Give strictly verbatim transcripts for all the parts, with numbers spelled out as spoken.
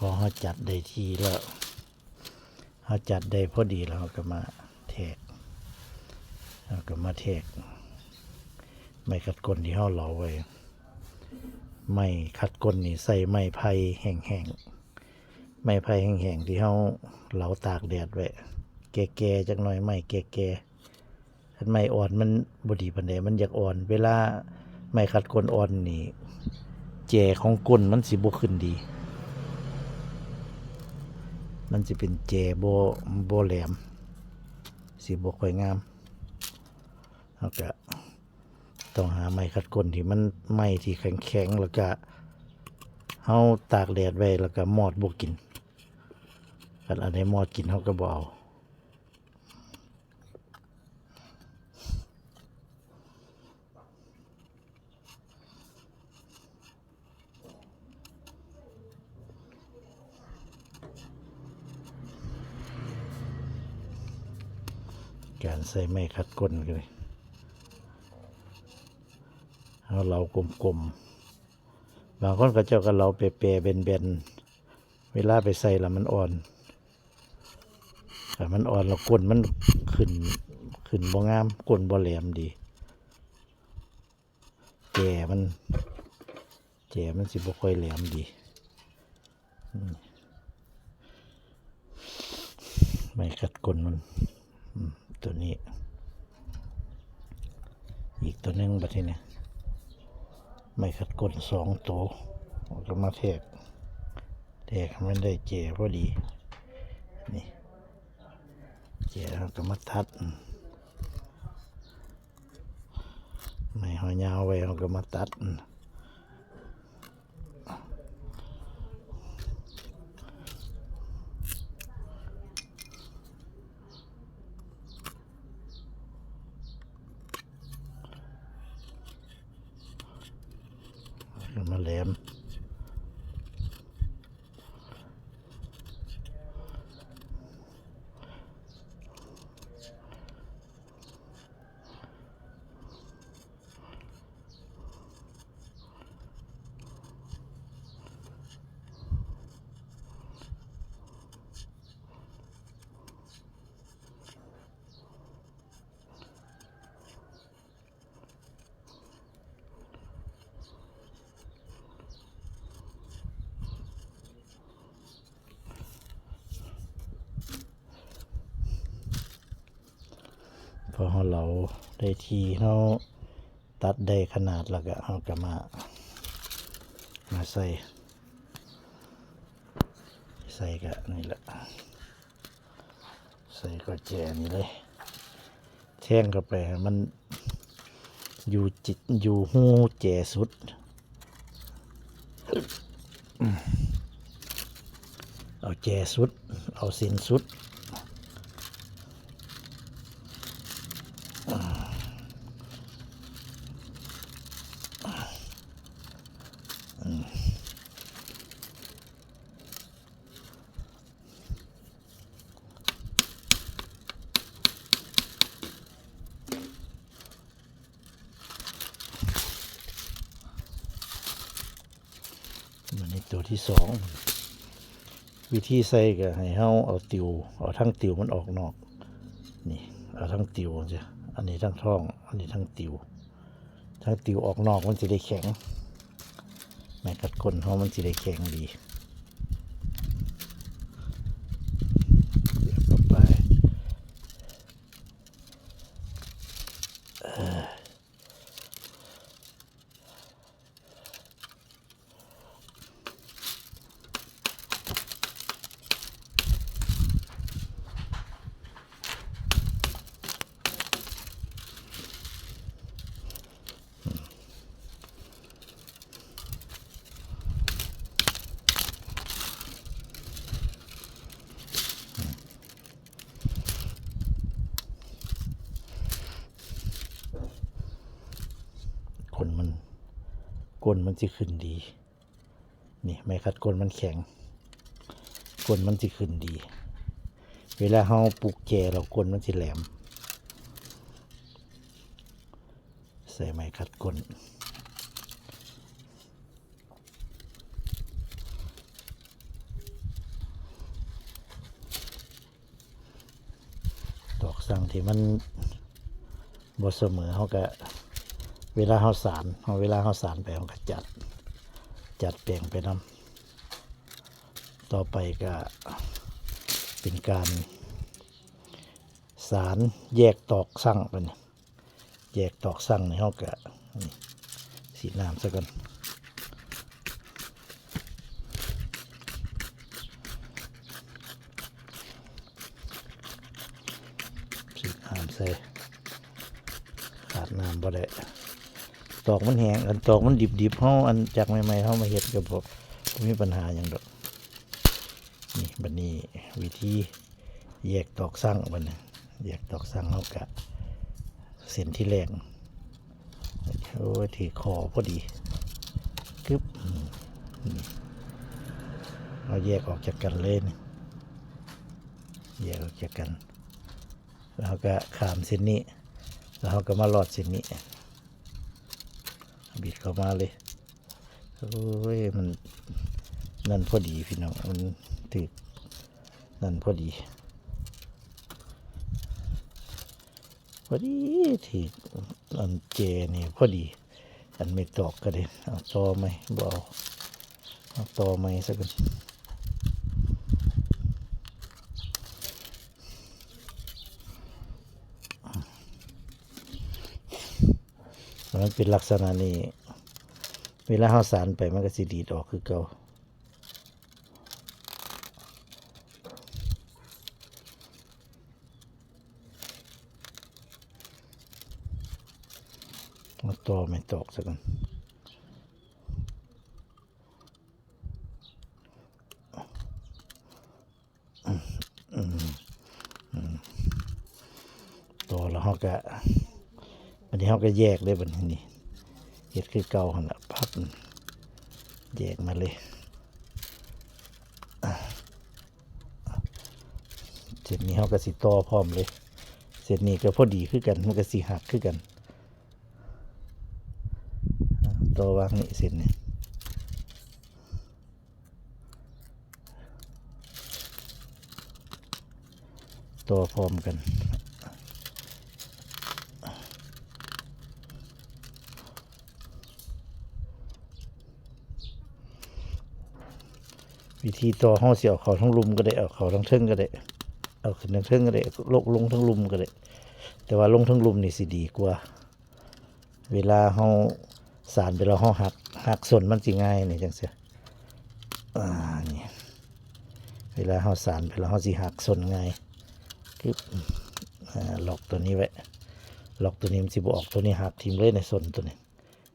พอเฮาจัดได้ที่แล้ว เฮาจัดได้พอดีแล้ว เฮาก็มาแทก เฮาก็มาแทก ไม้ขัดก้นที่เฮาเหลาไว้ ไม้ขัดก้นนี่ใส่ไม้ไผ่แห้งๆ ไม้ไผ่แห้งๆ ที่เฮาเหลาตากแดดไว้ แก่ๆ จักหน่อย ไม้แก่ๆ คันไม้อ่อนมันบ่ดีปานใด มันอยากอ่อน เวลาไม้ขัดก้นอ่อนนี่ แจของก้นมันสิบ่ขึ้นดี มันสิเป็นแจบ่ บ่แหลม สิบ่ค่อยงาม เฮาก็ต้องหาไม้ขัดก้นที่มัน ไม้ที่แข็งๆ แล้วก็เฮาตากแดดไว้ แล้วก็มอดบ่กิน คันอันใดมอดกินเฮาก็บ่เอา การใส่ไม้ขัดก้นก็เลย เอาเหลากลมๆ บางคนเขาเจ้าก็เหลาแปรๆ แบนๆ เวลาไปใส่แล้วมันอ่อน ถ้ามันอ่อนแล้วก้นมันขึ้น ขึ้นบ่งาม ก้นบ่แหลมดี แจมัน แจมันสิบ่ค่อยแหลมดี อืม ไม้ขัดก้นมัน อืม ตัวนี้ อีกตัวหนึ่งบัดทีนี้ ไม้ขัดก้นสองตัว เอาก็มาแทก แทกให้มันได้แจพอดี นี่ แจเอาก็มาตัด อืม ไม้เฮายาวไว้ เฮาก็มาตัด อืม เอามาแหลม พอเฮาเหลาได้ที่ เฮาตัดได้ขนาดแล้วก็ เฮาก็มา มาใส่ ใส่ก็นี่แหละ ใส่ก็แจนี่เลย แทงเข้าไปให้มันอยู่จิต อยู่หูแจสุด เอาแจสุด เอาเส้นสุด อันนี้ตัวที่สอง วิธีใส่ก็ให้เฮาเอาติว เอาทั้งติวมันออกนอก นี่ เอาทั้งติวจ้ะ อันนี้ทั้งท้อง อันนี้ทั้งติว ทั้งติวออกนอกมันสิได้แข็ง ไม้ขัดก้นเฮามันสิได้แข็งดี เสียบเข้าไป เออ ก้นมัน ก้นมันสิขึ้นดี นี่ ไม้ขัดก้นมันแข็ง ก้นมันสิขึ้นดี เวลาเฮาปลุกแจแล้วก้นมันสิแหลม ใส่ไม้ขัดก้น สั่งที่มันบ่เสมอ เฮาก็ เวลาเฮาสาน เฮา เวลาเฮาสานไป เฮาก็จัด จัดแป้งไปนำ ต่อไปก็เป็นการสานแยกตอกสั่งไปนี่ แยกตอกสั่งนี่ เฮาก็ นี่ สีดน้ำซะก่อน สีดน้ำใส่ ขาดน้ำบ่ได้ ตอกมันแห้ง อันตอกมันดิบๆ เฮา อันจากใหม่ๆ เฮามาเฮ็ดก็บ่ บ่มีปัญหาหยังดอก นี่ บัดนี้วิธีแยกตอกสั่งบัดนี้ แยกตอกสั่ง เฮาก็ เส้นที่แรก โอ้ย ถือข้อพอดี กึ๊บ อืม นี่ เอาแยกออกจากกันเลยนี่ แยกออกจากกัน แล้วเฮาก็ข้ามเส้นนี้ แล้วเฮาก็มาลอดเส้นนี้ บิดเข้ามาเลย โอ้ย มัน นั่นพอดีพี่น้อง มันถืก นั่นพอดี พอดีถืก อันแจนี่พอดี อันไม่ตอกก็ได้ เอาต่อใหม่ บ่เอา เอาต่อใหม่ซะก่อน มันเป็นลักษณะนี้ เวลาเฮาสานไปมันก็สิดีดออกคือเก่า มาต่อไม่ตอกซะก่อน อืม อืม ต่อแล้วเฮาก็ บัดนี้เฮาก็แยกเลยบัดนี้นี่ เฮ็ดคือเก่าหั่นล่ะ ปั๊บ แยกมาเลย เส้นนี้เฮาก็สิต่อพร้อมเลย เส้นนี้ก็พอดีคือกัน มันก็สิหักคือกัน ต่อวางนี่เส้นนี้ ต่อพร้อมกัน วิธีต่อเฮาสิเอาเข้าทั้งลุ่มก็ได้ เอาเข้าทั้งเทิงก็ได้ เอาขึ้นทั้งเทิงก็ได้ ลง ลงทั้งลุ่มก็ได้ แต่ว่าลงทั้งลุ่มนี่สิดีกว่า เวลาเฮาสานไปแล้วเฮาหัก หักส้นมันสิง่ายนี่จังซี่ อ่า นี่ เวลาเฮาสานไปแล้วเฮาสิหักส้นง่าย คือ อ่า ล็อกตัวนี้ไว้ ล็อกตัวนี้มันสิบ่ออก ตัวนี้หักทิ่มเลยในส้นตัวนี้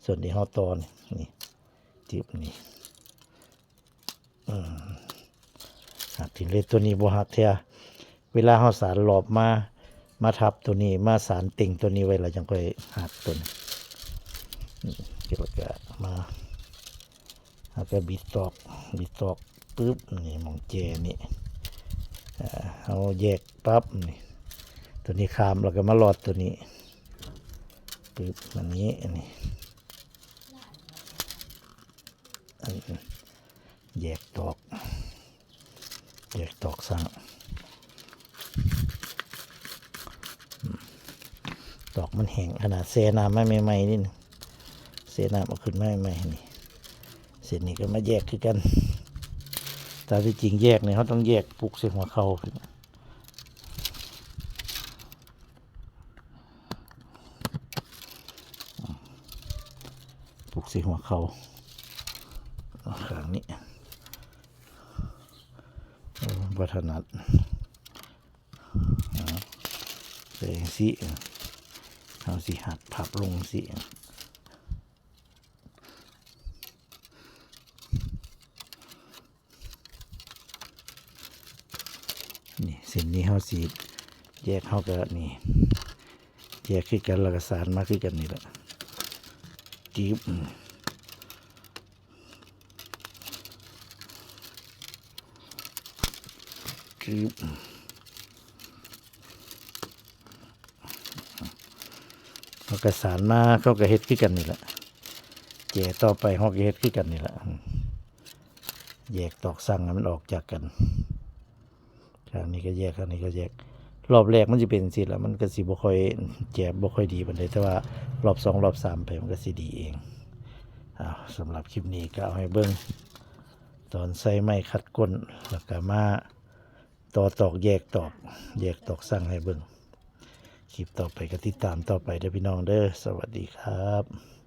ส้นที่เฮาต่อนี่ นี่ จิ๊บนี่ อืม หักทิ่มเลย ตัวนี้บ่หักเทื่อ เวลาเฮาสานรอบมา มาทับตัวนี้ มาสานติ่งตัวนี้ไว้แล้วจังค่อยหักตัวนี้ อืม แล้วก็มา แล้วก็บิดตอก บิดตอกปึ๊บ นี่หม่องแจนี่ อ่า เฮาแยกปั๊บ นี่ ตัวนี้ข้าม แล้วก็มาลอดตัวนี้ ปึ๊บ อันนี้ อันนี้ อัน แยกตอก แยกตอกสั่ง อืม ตอกมันแห้งขนาด แช่น้ำมาใหม่ๆ นี่นะ แช่น้ำเอาขึ้นมาใหม่ๆ นี่ เส้นนี้ก็มาแยกคือกัน แต่ที่จริงแยกนี่เฮาต้องแยกปลุกใส่หัวเข่า ปลุกใส่หัวเข่า ข้างนี้ เออ บ่ถนัด อ่า ใส่จั่งซี้ เฮาสิหักพับลงซี้ นี่ เส้นนี้เฮาสิแยก เฮาก็นี่ แยกคือกัน แล้วก็สานมาคือกันนี่แหละ จิ๊บ จึ๊บ เฮาก็สานมา เขาก็เฮ็ดคือกันนี่แหละ แจต่อไปเฮาก็เฮ็ดคือกันนี่แหละ แยกตอกสั่งให้มันออกจากกัน ข้างนี้ก็แยก ข้างนี้ก็แยก รอบแรกมันสิเป็นจั่งซี้ล่ะ มันก็สิบ่ค่อยแจบ บ่ค่อยดีปานใด แต่ว่ารอบสองรอบสามไปมันก็สิดีเอง อ้าว สำหรับคลิปนี้ก็เอาให้เบิ่งตอนใส่ไม้ขัดก้น แล้วก็มาต่อตอกแยกตอก แยกตอกสั่งให้เบิ่ง คลิปต่อไปก็ติดตามต่อไปเด้อพี่น้องเด้อ สวัสดีครับ